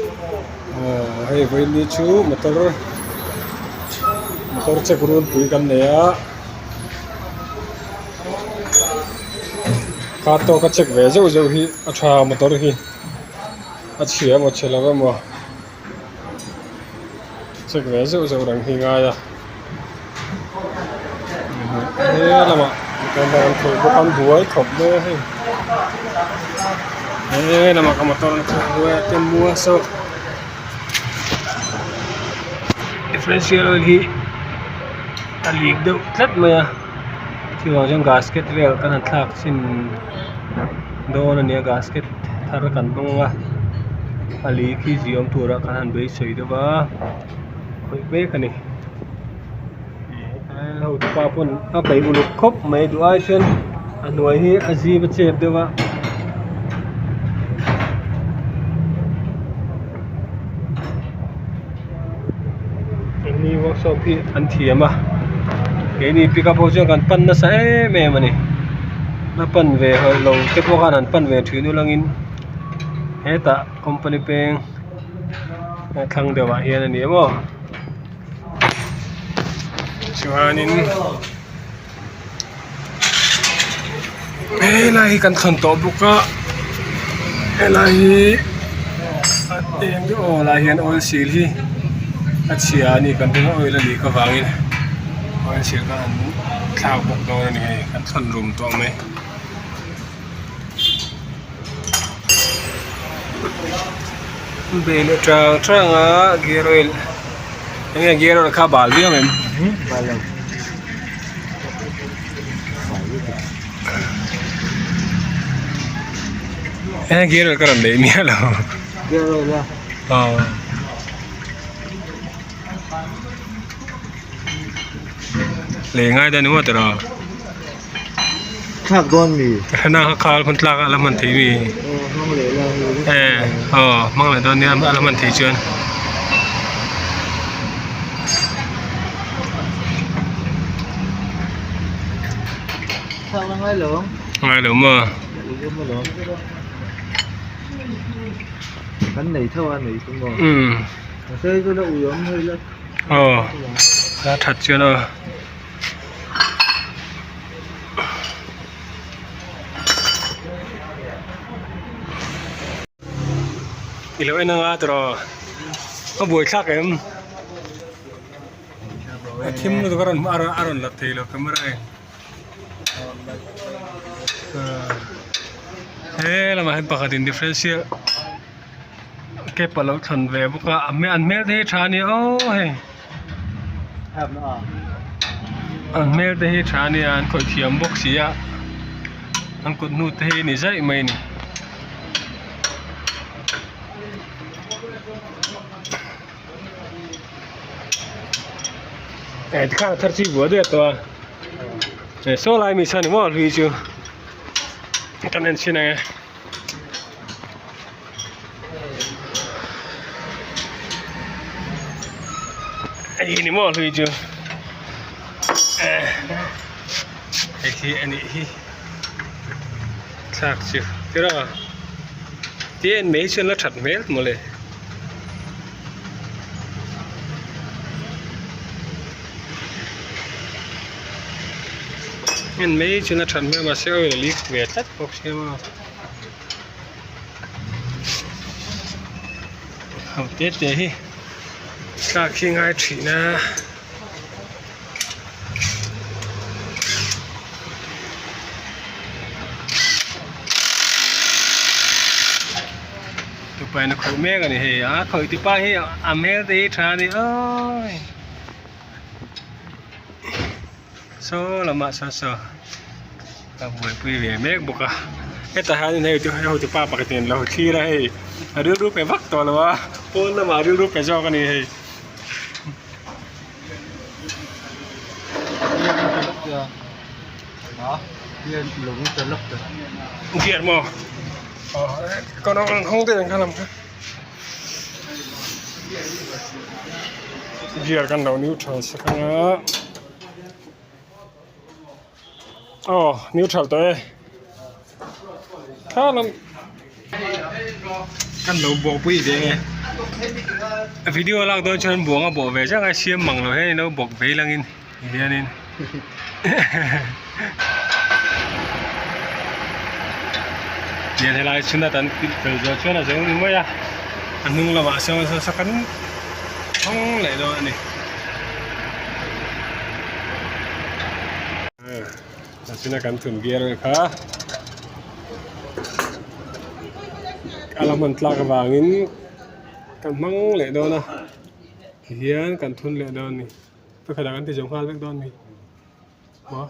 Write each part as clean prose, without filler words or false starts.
Aw hei vawiin chu motor motor check runpui kan nei a kha tawka check ve zeuh zeuh hi a tha motor hi a chhia emaw chhe lo emaw check ve zeuh zeuh reng hi ngai a he lamah motor dang an khawih bawk a an buai khawp mai a hei he lamah ka motor an khawih buai a tem mua saw differential oil hi a leak deuh tlat mai a chuvang chuan gasket vel kan han thlak chhin dawn a ni a gasket thar kan hmang a a li khi ziawm tura kan han beisei deuh a khawih mek a ni hotupa pawn a peih uluk khawp mai duh ai chuan a hnuai hi a zim a chep deuh a. Anni workshop hi an thiam a keini pickup ho chuan kan pan nasa em em a ni la pan ve hauh lo te pawh khan an pan ve thin ulangin hetah company peng thlang deuh ah hian a ni maw chuanin helai hi kan thawn tawh bawk a helai hi a eng deuh aw lai hian oil seal hi a chhia a ni kan ring a oil a leak avangin oil seal kha an thlak bawk dawn a ni hei kan thawn rum tawh mai. Bel atang tang a gear oil enge gear oil kha bal viau em? Bal lo. Enge gear oil ka rawn nei miah lo. Gear oil a? Aw. Lei ngai dawn ni maw tiraw? Thlak dawn mi? Hna kha khal hman tlak a la hman thei mi? Aw hmang leh la hei. E aw hmang leh dawn nia a la hman thei chuan. Thlak la ngai lo. Ngai lo maw? Kan nei tho a nei chu maw? Umm. Mahse chu la ui awm hei la. Aw la that chuan aw. I lo en anga tiraw a buai thlak em a thim lutuk a rawn a rawn la thei lo camera in he lamah hian pakhat in differential cap a lo thlan ve bawk a an hmel te hi tha a ni aw hei. An hmel te hi tha ania an khawih thiam bawk si a an kut hnu te hi ni zaih mai a ni. Eh tikhan a thar chi buai duai tawh a eh saw lai mi chuan ni maw hlui chu kan en chhin ang e. Hei hi ni maw hlui chu eh hei hi a nih hi thlak chu tiraw tia en mai chuan la that hmel mawle. En mai chuan a that hmel mahse oil a leak ve tlat bawk sia maw. Ho te te hi thlak hi ngai thin a tupain a khawih mek a ni hei a khawih tupa hi a hmel te hi tha a ni awii. Saw lamah sawn saw a buaipui ve mek bawk a hetah hianin hei chu hei hotupa pakhatin lo thlir a hei a rilru pe vak tawh lo a pawn lamah a rilru pe zawk a ni hei. Gear maw gear kan lo neutral sak anga. Aw neutral tawh e thla lam. Kan lo bawhpui ve nge video lak dawn chuan buang a bawh ve chiang a siam mang lo hian ilo bawk ve langin hianin tian helai chhun a kan pilh fel zawh chuan a zo ni mai a a hnung lamah sawn saw kan hawng leh dawn a ni. China kan thun gear vel kha a la hman tlak avangin kan hmang leh dawn a tihian kan thun leh dawn a ni pakhatah kan ti zo nghal vek dawn a ni maw.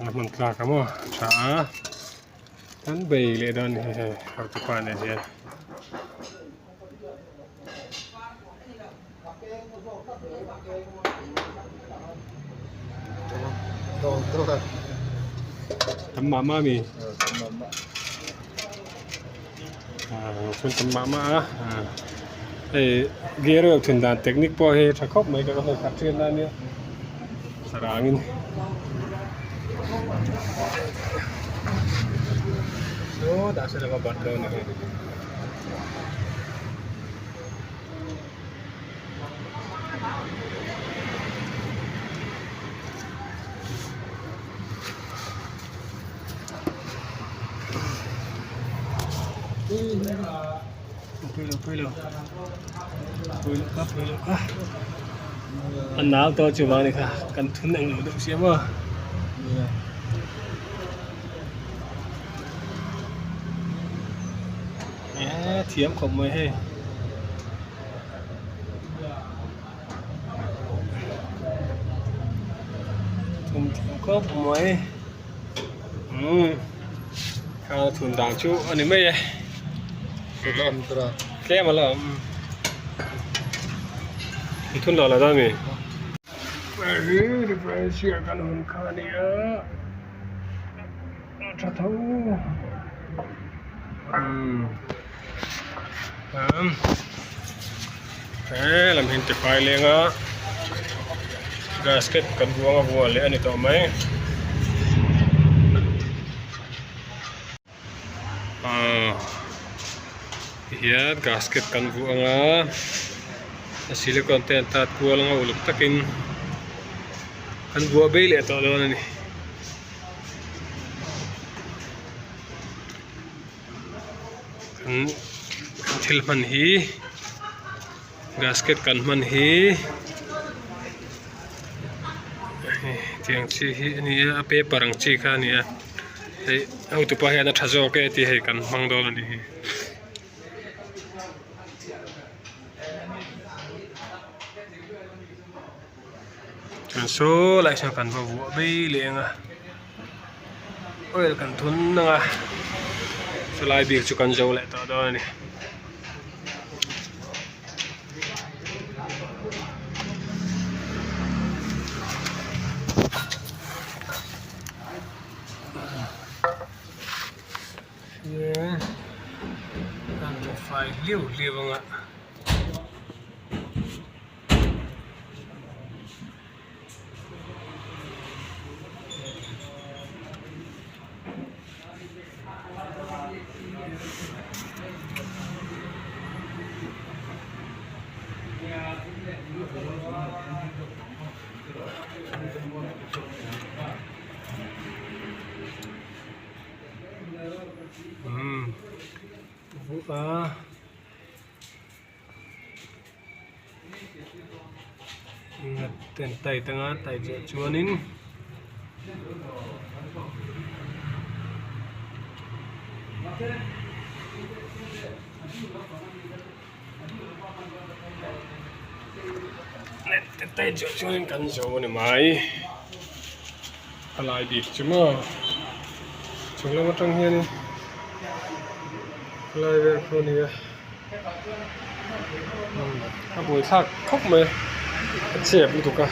A hman tlak a maw tha a kan bei leh dawn a ni hei hotupa nen hian. Tam mah mah a mi chuan tam mah mah a hei gear oil thin dan technique pawh hi tha khawp mai ka hei khat ṭhian na ania sarangin saw dah se lova bat dawn a ni. A nau tawh chu vang a ni kha kan thun eng lo deuh sia maw. Eee thiam khawp mai hei. Thun thiam khawp mai umm kha thun dan chu a ni mai e tlem a la awm thun lo la dawn a mi. Kan hun kha a ni a. A tha tho umm he lam hi tifai leng a gasket kan buang a vuah leh a ni tawh mai ah tihian gasket kan vuah ang a a silicone te an tat kual ang a uluk takin kan vuah bei leh tawh dawn a ni. Kan thil hman hi gasket kan hman hi tiang chi hi a ni a a paper ang chi kha a ni a hei hotupa hian a tha zawk e tih hei kan hmang dawn a ni hi. Chuan saw lai sawn kan va vuah mai leng a oil kan thun ang a chulai bik chu kan zo leh tawh dawn a ni. Kan fai hliau hliau ang a. Umm a. Ten tai tanga tai zawh chuanin net te tai zawh chuanin kan zo a ni mai a lai bik chu maw chung lam atang hianin a lai vel khu a ni a. A buaithlak khawp mai a chep lutuk a.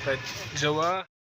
Tight zo a.